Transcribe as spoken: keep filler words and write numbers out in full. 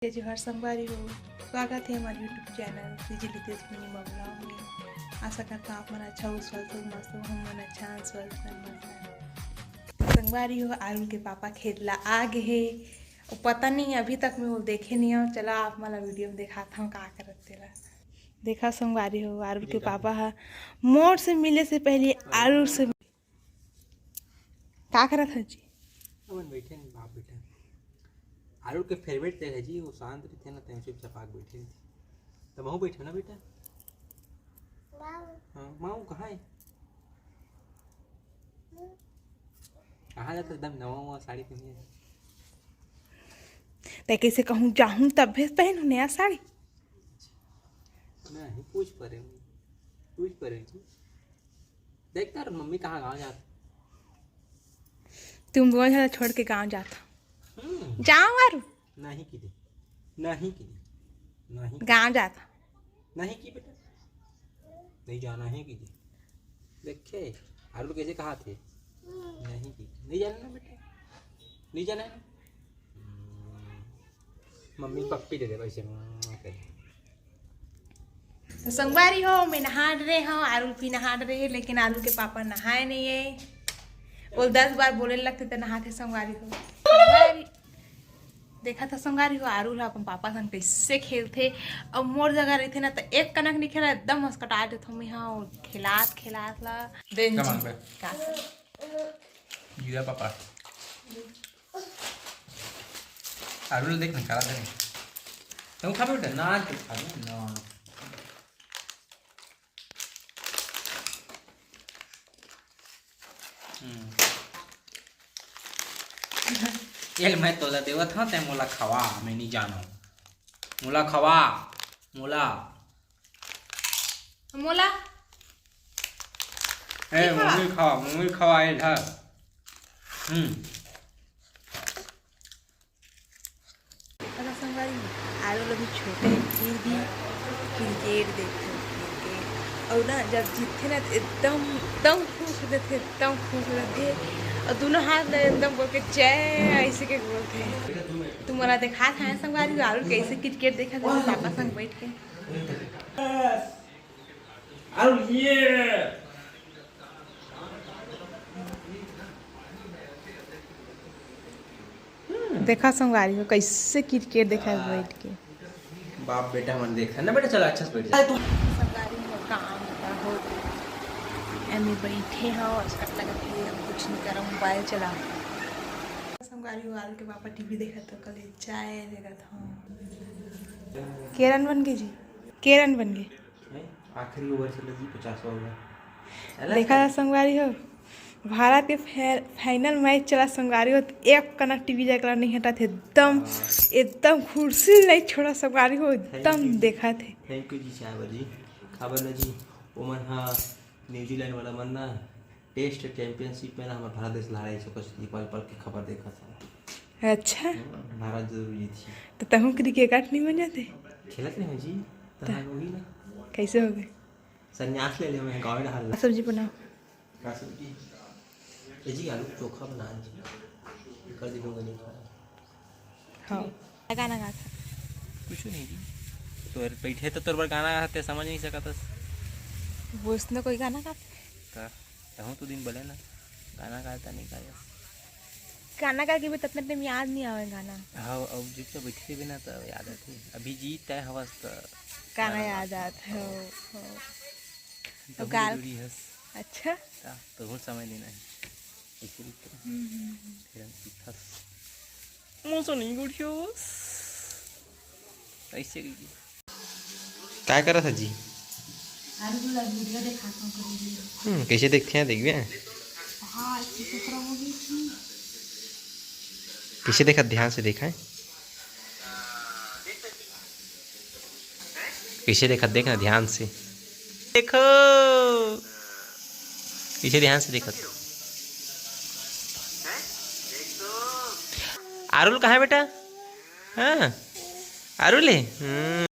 जय जोहार संगवारी हो, स्वागत हे हमर YouTube channel CG Litesh mini बंगला में। आशा करथंव आप मन अच्छा हो, स्वस्थ हो, मस्त हो, हम मन अच्छा हन, स्वस्थ हन, मस्त हन। संगवारी हो, आरुल के पापा खेत ला आ गे हे। अउ पता नहीं, अभी तक मैं वो देखे नहीं हूँ। चला आप मन ला वीडियो में देखाथंव का करत तेला। देखा संगवारी हो, आरुल के पापा ह मोर से मिले से पहले आरुल से का करत ह जी? हमन बैठे हैं, बाप बेटा। आरुल के फेवरेट जगह है जी, वो शांत रहिथे ना, तें चुपचाप आके बैठे रहिथे। तब वहूँ बैठे ना बेटा। हाँ, माँ वो कहाँ है? कहाँ जाता एकदम नवा नवा साड़ी पहने है? तैं कैसे कहूँ जाहूँ तब भी पहनू नया साड़ी? नहीं, पूछ परे हूँ, पूछ परे हूँ जी। देखता रह मम्मी कहाँ गाँव जात। तुम दोनों झन छोड़ के गाँव जात हो। हम्म। जाओ आरुल। नहीं की दे, नहीं की दे, नहीं। गाँव जात हो। नहीं की बेटा, नहीं जाना है की दे। देखे, आरुल कैसे कहा थे? नहीं की, नहीं जाना ना बेटा, नहीं जाना है ना। हम्म। मम्मी पप्पी दे दे वैसे। तो संगवारी हो, मैं नहा डरे हूँ, आरुल भी नहा डरे हे, लेकिन आरुल के पापा नहाए नहीं है। वो दस बार बोले लगथे तो नहाथे संगवारी हो। संगवारी, देखा था संगवारी हो, आरुल ह अपन पापा संग कैसे खेलथे। अब मोर जगह रहथे ना तो एक कनक नहीं खेला, एकदम मस्कटा देथो मैं हाँ, खेलात खेलात ला। देन क्या जी, मांगबे? का? जीरा पापा। आरुल देख निकाला था। तुम खा बेटा, नान तो खा लो, नान। हम्म। ये मैं तोला देवत हूँ, तैं मोला खवा, मैं नहीं जानो। मोला खवा, मोला। मोला? ए, खवा। मम्मी खवा, मम्मी खवा, ए, धर। हम्म। देखा था संगवारी, आरुल अभी छोटे हे, फिर भी क्रिकेट देखथे, क्रिकेट। अउ ना, जब जीतथे ना, तो एकदम, एकदम खुश हो जाथे, एकदम खुश हो जाथे। अउ दोनों हाथ ला एकदम बोल के, "जय", ऐसे के बोलथे। तुम मोला देखा था संगवारी, आरुल कैसे क्रिकेट देखा था पापा संग बैठ के। आरुल, ये देखा संगवारी हो, कैसे क्रिकेट देखा है बैठ के। बाप बेटा मन देखा ना बेटा, चला अच्छा से बैठ जा। संगवारी हो, काम होता हो, एमे बैठे हो, असकट लगत है, हम कुछ नहीं करो, मोबाइल चला। संगवारी हो, आरुल के पापा टीवी देखत हो, कल चाय देखत हो। केरन बन गए जी, केरन बन गए। नहीं, आखिरी ओवर चला जी, पचास ओवर। चला देखा था संगवारी हो, भारत के फै-, फाइनल मैच चला संगवारी हो, तो एक कनक टीवी जाके नहीं हटा थे, एकदम, हाँ। एकदम कुर्सी नहीं छोड़ा संगवारी हो, एकदम thank you जी। देखा थे। Thank you जी, चाय बर जी, खबर न जी, ओमन हा न्यूजीलैंड वाला मन ना टेस्ट चैंपियनशिप में ना हमर भारत देश ला हराई सकत हे, पल पल के खबर देखत हन। अच्छा। हम्म, भारत जरूर जीतही। तो तहूँ क्रिकेट नहीं बन जाते? खेलत नहीं हो जी, तो तहाँ होगी ना। कैसे हो गए? संन्यास ले ले मैं गाँव डाल। सब्जी बनाओ। का सब्जी? ए जी, आलू चोखा बना जी। कर दी लोग नहीं खाया। हाँ। गाना गात हस? कुछ नहीं जी। तोर बैठे तो तोर बर गाना गाते समझ नहीं सकत हस। वैसने कोई गाना गात? का? तहूँ तो दिन बोले ना, गाना गाता नहीं गाया। गाना गा के भी ततना टाइम याद नहीं आवे गाना। हाँ, अब जब से बैठे भी ना तो याद आती। अभी जी तय हवस तो गाना गाना याद गाता। आता है, हो, हो। तो तहूँ गाल जरूरी हस। अच्छा। ता, तहूँ समय देना है। ऐसे भी तो। हम्म, हम्म, हम्म। फिर हम सीखस। मौसम नहीं गुड़ियोस। ऐसे भी। काय करत ह जी? आलू ला वीडियो देखात हूँ कभी भी। हम्म, कैसे देखते हैं, देखबे? हाँ, इसकी सुथरा होगी थी। कैसे देखत, ध्यान से देखा है? कैसे देखत, देखना ध्यान से। देखो। पीछे ध्यान से देखत। आरुल कहाँ है बेटा? हाँ, आरुल है। हम्म।